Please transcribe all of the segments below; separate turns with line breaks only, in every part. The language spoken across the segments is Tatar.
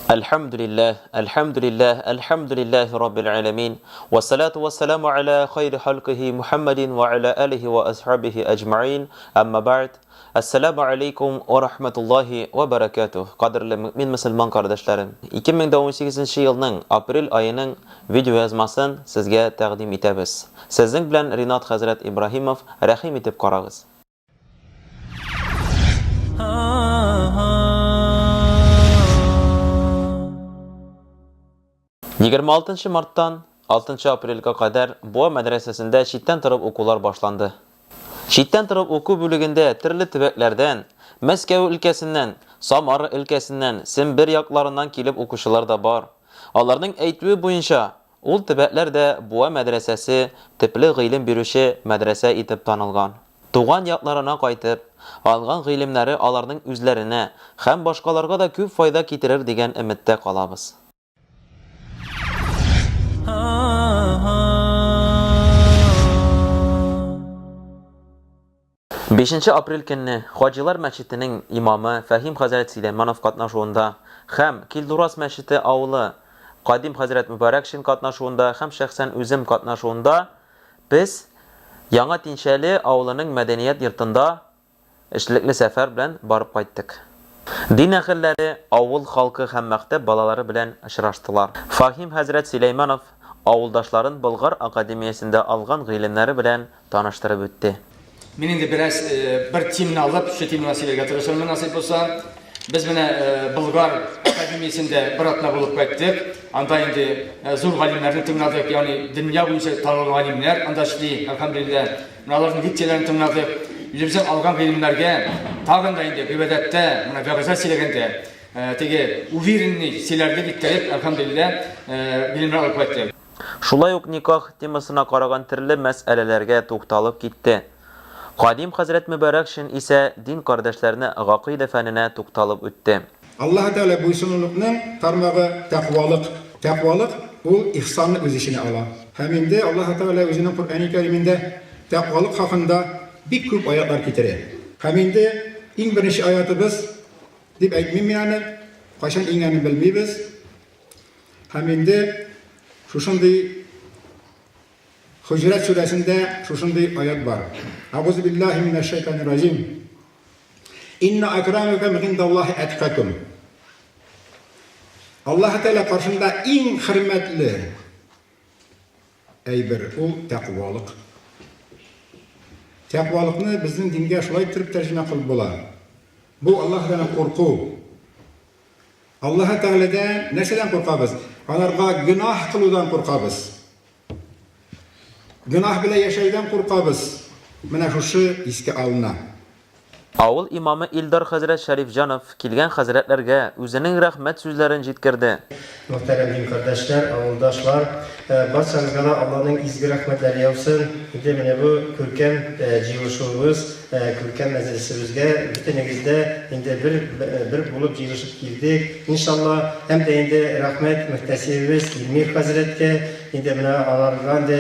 Әлхәмдүлилләһ, әлхәмдүлилләһ, әлхәмдүлилләһи раббил галәмин, вәссәлату вәссәламу аля хайри халкыһи Мухәммәдин вә аля алихи вә асхабихи әҗмәгыйн, әмма бәгъд, Әссәламү алейкум вә рахматуллаһи вә бәрәкәтүһ, кадерле мөэмин мөселман кардәшләрем! 2018 нче елның апрель аеның видеоязмасын сезгә тәкъдим итәбез. Сезнең белән Ринат хәзрәт Ибраһимов, рәхим итеп карагыз. 26 марттан 6 апрельгә кадәр Буа мәдрәсәсендә читтән торып укулар башланды. Читтән торып уку бүлегендә төрле төбәкләрдән, Мәскәү өлкәсеннән, Самара өлкәсеннән, Сембер якларыннан килеп укучылар да бар. Аларның әйтүе буенча, ул төбәкләрдә Буа мәдрәсәсе төпле гыйлем бирүче мәдрәсә итеп танылган. Туган якларына кайтып, алган гыйлемнәре аларның үзләренә һәм башкаларга да күп файда китерер дигән өметтә калабыз. Бишенче апрель көнне Хаҗилар мәчетенең имамы Фәһим хәзрәт Сөләйманов катнашуында һәм Килдураз мәчете авылы Кадим хәзрәт Мөбарәкшин катнашуында һәм шәхсән үзем катнашуында Без Яңа Тинчәле авылының мәдәният йортында эшлекле сәфәр белән барып кайттык. Дин әһелләре авыл халкы һәм мәктәп балалары белән очраштылар. Фаһим хәзрәт Сөләйманов авылдашларын Болгар академиясендә алган гыйлемнәре белән таныштырып үтте.
Мин инде бераз бер теманы алып, шул теманы сөйләргә тырышырмын, насыйп булса. Без менә Болгар академиясендә бер атна булып кайттык. Анда инде зур галимнәрне тыңладык, ягъни дөнья буенча танылган галимнәр анда эшли, әлхәмдүлилләһ. Менә аларның лекцияләрен тыңладык. Үзебезнең алган гыйлемнәргә тагын да инде гыйбадәттә, менә вәгазә сөйләгәндә, теге уверенный сөйләрлек иттереп, әлхәмдүлилләһ, гыйлемнәр алып кайттык.
Шулай ук никах темасына караган төрле мәсьәләләргә тукталып китте. Кадим хәзрәт Мөбарәкшин исә дин кардәшләрне гакыйдә фәненә тукталып үтте.
Аллаһы Тәгалә буйсынулыкның тармагы, тәкъвалык. Тәкъвалык, ул ихсанны үз эченә ала. Һәм инде Аллаһы Тәгалә үзенең Коръәни Кәримендә тәкъвалык хакында бик күп аятлар китерә. Һәм инде иң беренче аятыбыз, дип әйтмим мин аны, кайчан иңгәнен белмибез. Һәм инде шушындый Хөҗрәт сүрәсендә шушындый аят бар. Әгъузу биллаһи минәш шайтанир раҗим. Инна акрамакум индаллаһи әткакум. Аллаһ Тәгалә каршында иң хөрмәтле әйбер ул тәкъвалык. Тәкъвалыкны безнең дингә шулай иттереп тәрҗемә кылып була. Бу Аллаһ Тәгаләдән курку. Аллаһы Тәгаләдән нәрсәдән куркабыз? Аларга гөнаһ кылудан куркабыз. Гөнаһ белән яшәүдән куркабыз. Менә шушы искә алына.
Авыл имамы Илдар хәзрәт Шәрифҗанов килгән хәзрәтләргә үзенең рәхмәт сүзләрен җиткерде.
Мөхтәрәм дин кардәшләр, авылдашлар, барчагызга да Алланың изге рәхмәтләре яусын. Инде менә бу күркәм җыелышуыбыз Күркәм мәҗлесебезгә бөтенегез дә инде бер бер булып җыелышып килдек, иншалла. Һәм дә инде рәхмәт мөхтәсибебез Илмир хәзрәткә, инде менә аларга инде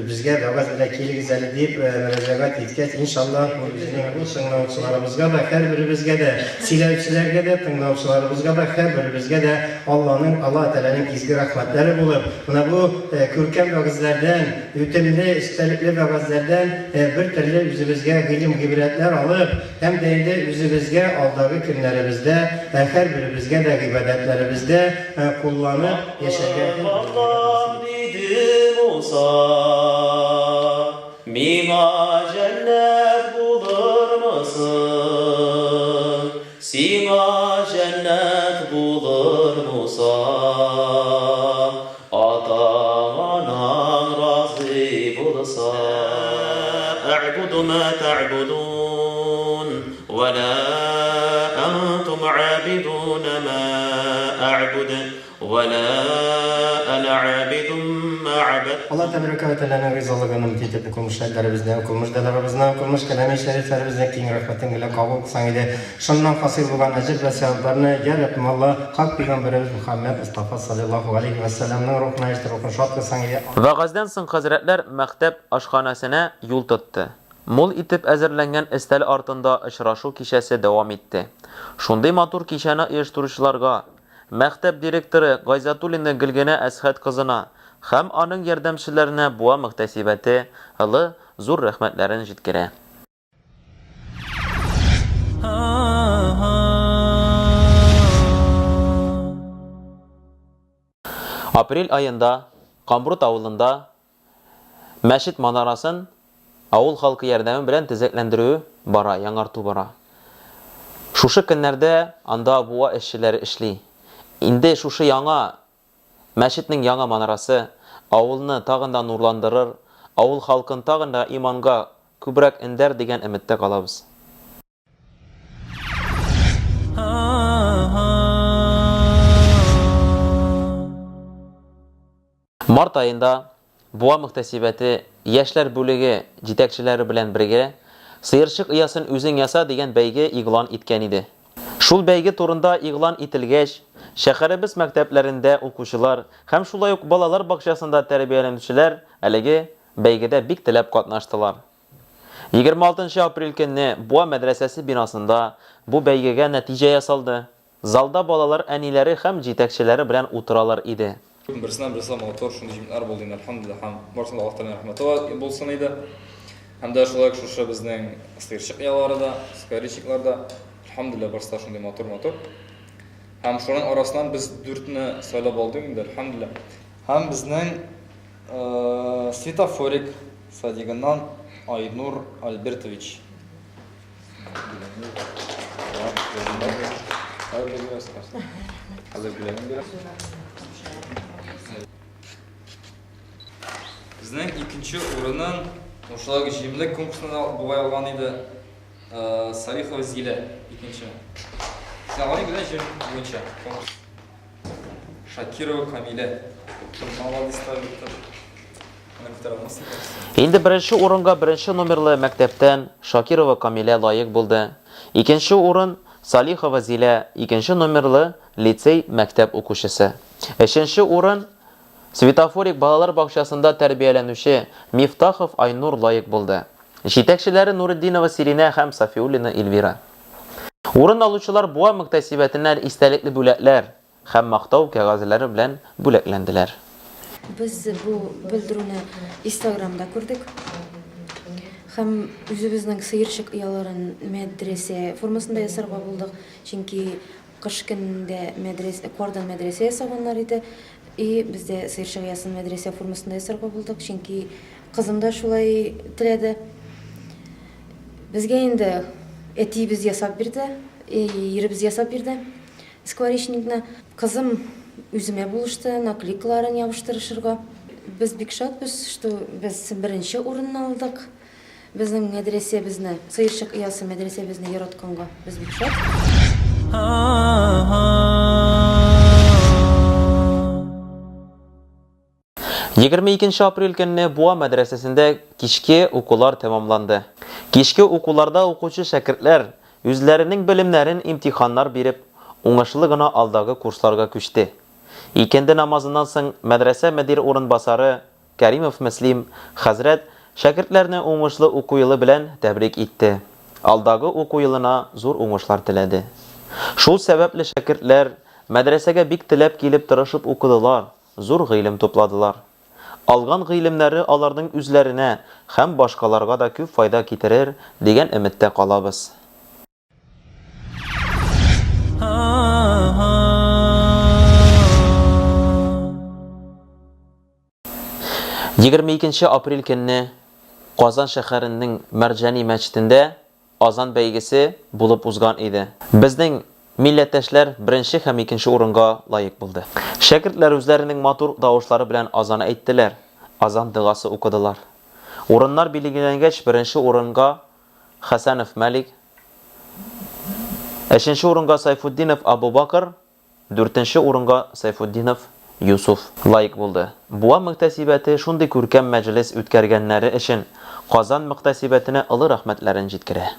безгә вәгазь белән килегез әле дип мөрәҗәгать иткәч, иншалла, ул үзенең ул тыңлаучыларыбызга да, һәрберебезгә дә, сөйләүчеләргә дә, тыңлаучыларыбызга да, һәрберебезгә дә Алланың, Аллаһ Тәгаләнең изге рәхмәтләре булып, менә бу күркәм вәгазьләрдән, Үтемле, эчтәлекле вәгазьләрдән бер төрле үзебезгә гыйлем-гыйбрәтләр алып, һәм дә инде үзебезгә алдагы көннәребездә, һәрберебезгә дә гыйбадәтләребездә кулланып яшәргә
Аллам,
һәрберебезгә насыйп
Аллам,
итсен.
диде Муса, миңа җәннәт булырмы соң? Сиңа җәннәт булыр, Муса. Атаң-анаң разый булса. Әгъбуду ма тәгъбудун, вә лә әнтум габидуна ма әгъбуд, вә лә әнә габидум ма габәдтум.
Аллаһ Тәбәрәкә вә Тәгаләнең ризалыгын өмет итеп, укылмыш әдәпләребезне, укылмыш догаларыбызны, укылмыш кәлами шәрифләребезне киң рәхмәтең белән кабул кылсаң иде. Шуннан хасил булган әҗер вә сәвапларны, йә Раббым Алла, хак пәйгамбәребез Мөхәммәд Мостафа салләллаһу галәйһи вә сәлләмнең рухына ирештереп, рухын шат кылсаң иде.
Вәгазьдән соң хәзрәтләр мәктәп ашханәсенә юл тотты. Мул итеп әзерләнгән өстәл артында очрашу кичәсе дәвам итте. Шундый матур кичәне оештыручыларга, мәктәп директоры Гайзатуллина Гөлгенә Әсхәт кызына һәм аның ярдәмчеләренә Буа мөхтәсибәте ылы зур рәхмәтләрен җиткерә. Апрель аенда Камбрут авылында мәчет манарасын авыл халкы ярдәме белән төзекләндерү бара, яңарту бара. Шушы көннәрдә анда буа эшчеләре эшли. Инде шушы яңа мәчетнең яңа манарасы авылны тагын да нурландырыр, авыл халкын тагын да иманга күбрәк өндәр дигән өметтә калабыз. Март аенда Буа мөхтәсибәте яшьләр бүлеге җитәкчеләре белән бергә Сыерчык оясын үзең яса дигән бәйге игълан иткән иде. Шул бәйге турында игълан ителгәч, шәһәребез мәктәпләрендә укучылар һәм шулай ук балалар бакчасында тәрбияләнүчеләр әлеге бәйгедә бик теләп катнаштылар. 26 нчы апрель көнне Буа мәдрәсәсе бинасында бу бәйгегә нәтиҗә ясалды. Залда балалар әниләре һәм җитәкчеләре белән утыралар иде.
Берсеннән берсе матур шундый җиметләр булды инде, әлхәмдүлилләһ, һәм барысына да Аллаһ Тәгаләнең рәхмәте булсын иде. Һәм дә шулай ук шушы безнең сыерчык оялары да, скворечниклар да, әлхәмдүлилләһ, барысы да шундый матур-матур. Һәм шуның арасыннан без дүртне сайлап алдык инде, әлхәмдүлилләһ. Һәм безнең Светофорик садигыннан Айнур Альбертович. Безнең икенче урынын шулай ук җимлек конкурсында бугай алган иде. Салихова Зилә икенче. Син алган идең, җим буенча конкурс. Шакирова Камилә. Молодец та бит. Аны күтәрә алмассың.
Инде беренче урынга беренче номерлы мәктәптән Шакирова Камилә лаек булды. Икенче урын, Салихова Зилә, икенче номерлы лицей мәктәп укучысы. Өченче урын, Светофорик балалар бакчасында тәрбияләнүче Мифтахов Айнур лаек булды. Җитәкчеләре Нуретдинова Сиринә һәм Сафиуллина Эльвира. Урын алучылар Буа мөхтәсибәтеннән истәлекле бүләкләр һәм Мактау кәгазьләре белән бүләкләнделәр.
Без бу белдерүне Инстаграмда күрдек һәм үзебезнең сыерчык ояларын мәдрәсә формасында ясарга булдык, чөнки кыш көнендә мәдрәсә, кардан мәдрәсә ясаганнар иде. И без дә сыерчык оясын мәдрәсә формасында ясарга булдык, чөнки кызым да шулай теләде. Безгә инде әтиебез ясап бирде, иребез ясап бирде скворечникны. Кызым үземә булышты, наклейкаларын ябыштырышырга. Без бик шатбыз, что без беренче урынны алдык. Безнең мәдрәсәбезне, сыерчык оясы мәдрәсәбезне яратканга без бик шат.
22 апрель көнне Буа мәдрәсәсендә кичке укулар тәмамланды. Кичке укуларда укучы шәкертләр үзләренең белемнәрен имтиханнар биреп, уңышлы гына алдагы курсларга күчте. Икенде намазыннан соң мәдрәсә мөдир урынбасары Кәримов Мөслим хәзрәт шәкертләрне уңышлы уку елы белән тәбрик итте, алдагы уку елына зур уңышлар теләде. Шул сәбәпле шәкертләр мәдрәсәгә бик теләп килеп тырышып укыдылар, зур гыйлем тупладылар. Алган гыйлемнәре аларның үзләренә һәм башкаларга да күп файда китерер дигән өметтә калабыз. 22 апрель көнне Казан шәһәренең Мәрҗани мәчетендә Азан бәйгесе булып узган иде. Безнең милләттәшләр беренче һәм икенче урынга лаек булды. Шәкертләр үзләренең матур тавышлары белән азан әйттеләр, азан догасы укыдылар. Урыннар билгеләнгәч, беренче урынга Хәсәнов Мәлик, өченче урынга Сайфутдинов Абубакр, Дүртенче урынга Сайфутдинов Юсуф лаек булды. Буа мөхтәсибәте шундый күркәм мәҗлес үткәргәннәре өчен Казан мөхтәсибәтенә олы рәхмәтләрен җиткерә.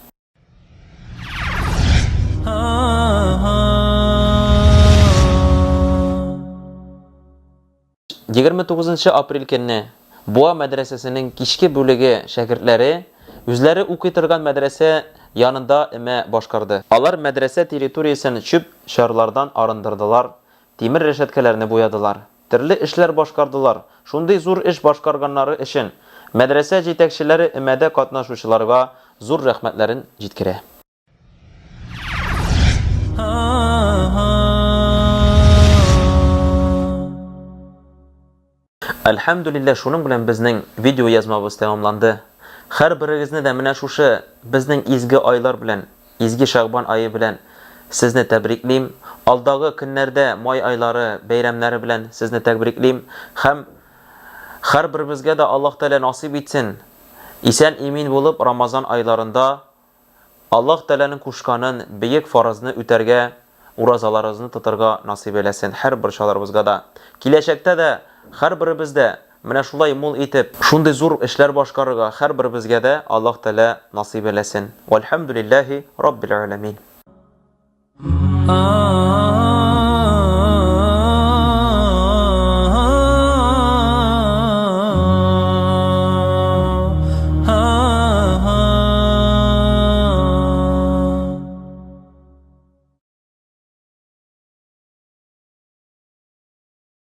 29 апрель көнне Буа мәдрәсәсенең кичке бүлеге шәкертләре үзләре укый торган мәдрәсә янында өмә башкарды. Алар мәдрәсә территориясен чүп-чарлардан арындырдылар, тимер рәшәткәләрне буядылар. Төрле эшләр башкардылар. Шундый зур эш башкарганнары өчен мәдрәсә җитәкчеләре өмәдә катнашучыларга зур рәхмәтләрен җиткерә. Әлхәмдүлилләһ, шуның белән безнең видео язмабыз тәмамланды. Һәрберегезне дә менә шушы безнең изге айлар белән, изге Шәгъбан ае белән сезне тәбриклим. Алдагы көннәрдә май айлары бәйрәмнәре белән сезне тәбриклим һәм һәрберебезгә дә Аллаһ Тәгалә насыйп итсен, исән-имин булып Рамазан айларында Аллаһ Тәгаләнең кушканын, бөек фарызны үтәргә, уразаларыбызны тотарга насыйп әйләсен һәр барчаларыбызга да. Киләчәктә дә һәрберебез дә менә шулай мул итеп, шундый зур эшләр башкарырга һәрберебезгә дә Аллаһ Тәгалә насыйп әйләсен. Вәлхәмдүлилләһи Раббил Галәмин.